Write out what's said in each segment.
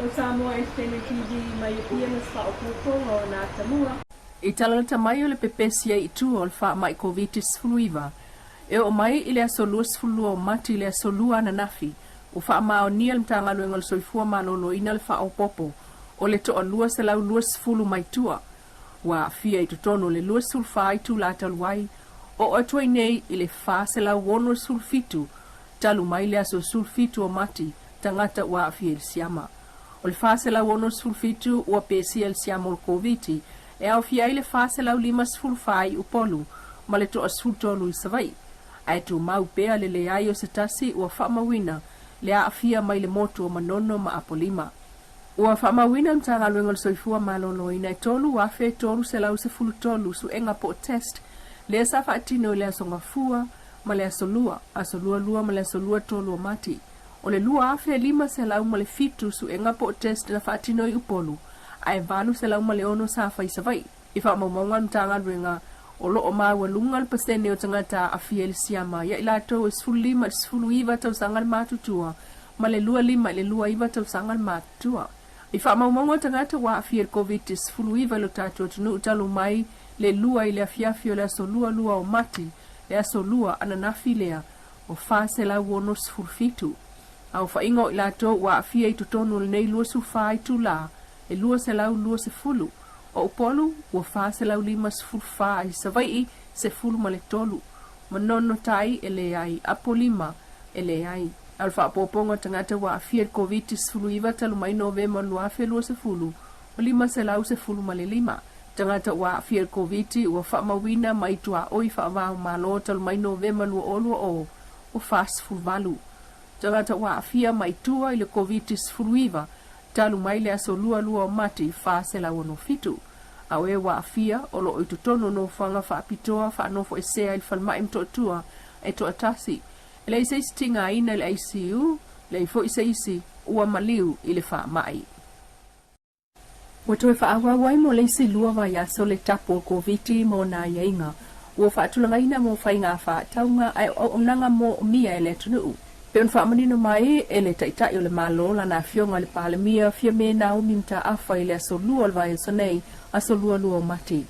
O Samoa Entertainment TV mai Apia ma se faaopoopoga o na atamua. I talalata mai o le pepesi ai i tua o le faamai Koviti-19, e oo mai i le aso 22 o Mati i le aso Lua ananafi, ua faamaonia e le Matagaluega o le Soifua Maloloina le faaopoopo o le toa 220 mai tua ua aafia i totonu o le 24 itula talu ai, oo atu ai nei i le 467 talu mai le aso 17 o Mati tagata ua aafia i le siama. O le 467 ua pesia i le siama o le Koviti e aofia ai le 454 i Upolu ma le toa 13 i Savaii, ae tumau pea le leai o se tasi ua faamauina le aafia mai le motu o Manono ma Apolima. Ua faamauina e le Matagaluega o le Soifua Maloloina e 3,313 suega po o test lea sa faatino i le Aso Gafua ma le Aso Lua, Aso Lualua ma le Aso Luatolu o Mati. O le 2,507 suega po o test na faatino i Upolu, ae 806 sa fai i Savaii. I faamaumauga a le Matagaluega, o lo o maualuga le pasene o tagata aafia i le siama ia i latou e 15 i le 19 tausaga le matutua ma le 25 i le 29 tausaga le matutua. I faamaumauga o tagata ua aafia i le Koviti-19 i lo tatou atunuu talu mai le 2 i le afiafi o le aso 22 o Mati, le aso Lua ananafi lea, o 467. Aofaiga o i latou ua aafia i totonu o lenei 24 itula e 220. O Upolu ua 454 i Savaii 13. Manono tai e leai, Apolima e leai. A o le faaopoopoga o tagata ua aafia i le Koviti-19 talu mai Novema 2020, ua 515. Tagata ua aafia i le Koviti ua faamauina mai tuaoi faava-o-Malo talu mai Novema 2020, ua 48. Tagata ua aafia mai tua i le Koviti-19 talu mai le aso 22 o Mati 467. A o e ua aafia, o lo o i totonu o nofoaga faapitoa faanofoesea i le falemai Motootua e toatasi. E leai se isi tigaina i le ICU, leai foi se isi ua maliu i le faamai. Ua toe faaauau ai mo le isi lua vaiaso le tapu o Koviti mo nā aiaiga ua faatulagaina mo faiga faatauga ae o auaunaga moomia e le atunuu. Pei ona faamanino mai e le Taitai o le Malo lana Afioga i le Palemia Fiame Naomi Mataafa i le aso Lua o le vaiaso nei, aso 22 o Mati.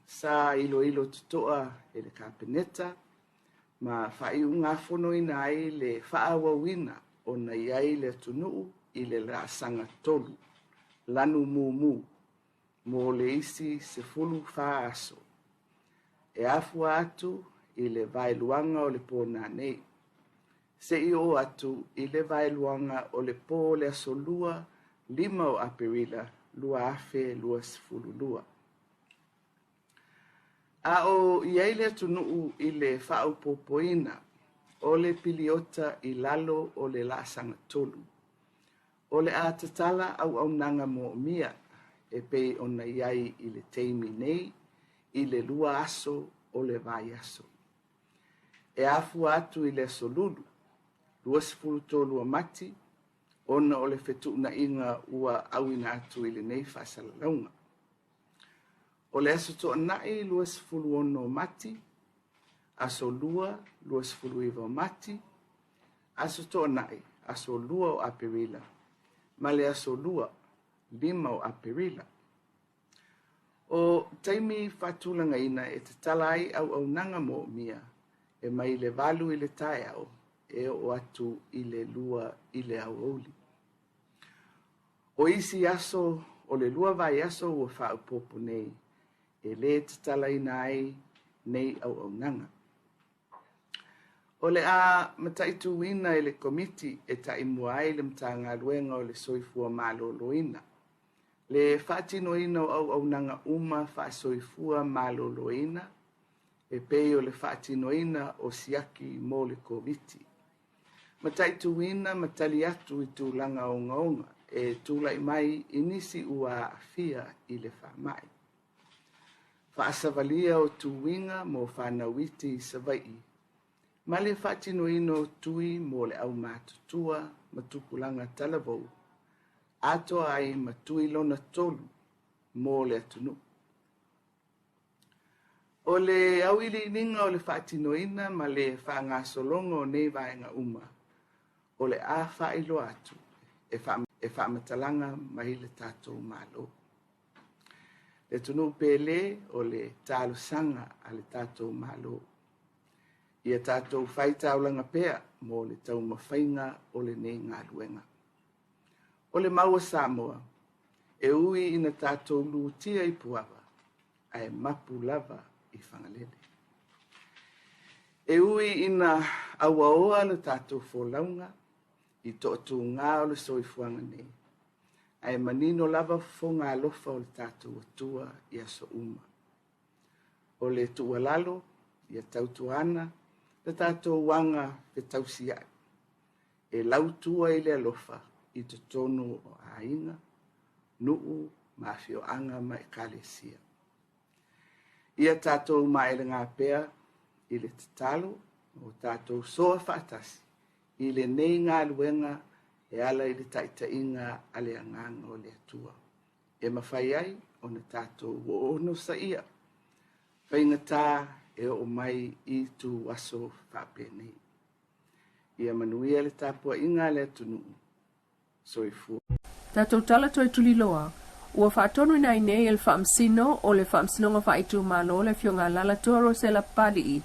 Sa iloilo totoa e le Kapeneta ma faaiugafonoina ai le faaauauina ona i ai le atunuu i le laasaga tolu, lanu mumu, mo le isi 14 aso, e afua atu i le vaeluaga o le pō nanei, seia oo atu i le vaeluaga o le pō o le aso Lua 5 o Aperila 2022. A o i ai le atunuu i le faaopoopoina o le piliota i lalo o le laasaga tolu, o le a tatala auaunaga moomia e pei ona i ai i le taimi nei i le lua aso o le vaiaso. E afua atu i le aso Lulu, 23 o Mati, ona o le fetuunaiga ua auina atu i lenei faasalalauga. O le Aso Toonai 26 o Mati, Aso Lua 29 o Mati, Aso Toonai, aso 2 o Aperila, ma le Aso Lua, 5 o Aperila. O taimi faatulagaina e tatala ai auaunaga moomia e mai le 8 i le taeao e oo atu i le 2 i le aoauli. O isi aso o le lua vaiaso ua faaopoopo nei e le tatalaina ai nei auaunaga. O le a mataituina e le Komiti e taimua ai le Matagaluega o le Soifua Maloloina le faatinoina o auaunaga uma faasoifua maloloina e pei o le faatinoina o siaki mo le Koviti. Mataituina ma tali atu i tulaga ogaoga e tulai mai i nisi ua aafia i le faamai. Faasavalia o tuiga mo fanau iti i Savaii ma le faatinoina o tui mo le aumatutua ma tupulaga talavou, atoa ai ma tui lona tolu mo le atunuu. O le auiliiliga o le faatinoina ma le faagasologa o nei vaega uma, o le a faailoa atu e e faamatalaga mai le tatou Malo. Le atunuu pele o le talosaga a le tatou Malo. Ia tatou faitaulaga pea mo le taumafaiga o lenei galuega. O le mau a Samoa, e ui ina tatou lutia i puava, ae mapu lava i Fagalele. E ui ina auaoa le tatou folauga i toatuga o le soifuaga nei, ae manino lava fofoga alofa o le tatou Atua i aso uma. O le tuualalo, ia tautuana le tatou aga fetausiai e lautua i le alofa i totonu o aiga, nuu ma afioaga ma ekalesia. Ia tatou maelega pea i le tatalo ma o tatou soa faatasi i lenei galuega e ala i le taitaiga a le Agaga o le Atua e mafai ai ona tatou onosaia faigata e oo mai i ituaso faapenei. Ia manuia le tapuaiga a le atunuu. Soifua. Tatou tala toe tuliloa, ua faatonuina ai nei e le Faamasino o le Faamasinoga Faaitumalo le Afioga Alaalatoa Rosella Papalii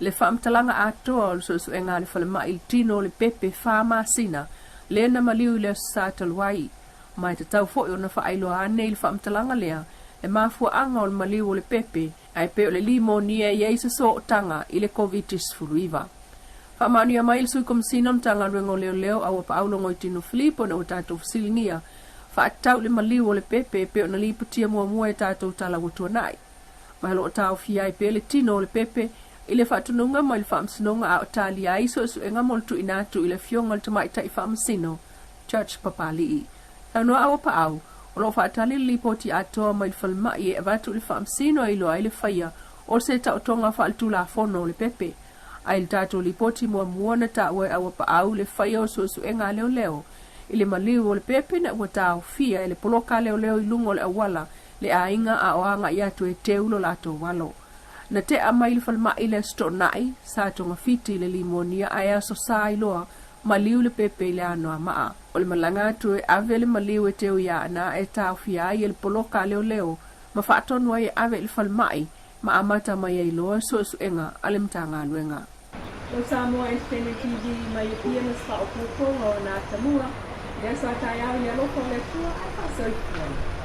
le faamatalaga atoa o le suesuega a le falemai i le tino o le pepe fa masina lea na maliu i le Aso Sa talu ai. Ma e tatau foi ona faailoa ane i le faamatalaga lea le mafuaaga o le maliu o le pepe ae pei o le limonia e i ai se sootaga i le Koviti-19. Faamaonia mai e le Sui Komesina o Matagaluega o Leoleo Auapaau Logoitino Filipo ina ua tatou fesiligia faatatau i le maliu o le pepe e pei ona lipotia muamua e tatou tala ua tuanai. Ma o lo o taofia ai pea le tino o le pepe i le faatonuga mai le Faamasinoga a o talia ai suesuega mo le tuuina atu i le Afioga i le Tamaitai Faamasino, Judge Papali'i. Saunoa Auapaau, o lo o faatali le lipoti atoa mai le falemai e avatu i le Faamasino e iloa ai le faia o se taotoga faaletulafono o le pepe. A i le tatou lipoti muamua na taua e Auapaau le faia o suesuega a leoleo i le maliu o le pepe na ua taofia e le poloka a leoleo i luga o le auala le aiga a o agai atu e teu lo latou alo. Na tea mai le falemai i le Aso Toonai, sa togafiti i le limonia ae Aso Sa iloa maliu le pepe i le Anoamaa. O le malaga atu e ave le maliu e teu i Aana e taofia ai e le poloka a leoleo ma faatonu ai e ave i le falemai ma amata mai ai loa suesuega a le Matagaluega. O Samoa Entertainment TV mai Apia ma se faaopoopoga o nā tamua, i le aso a taeao i le alofa o le Atua ae faasoifua.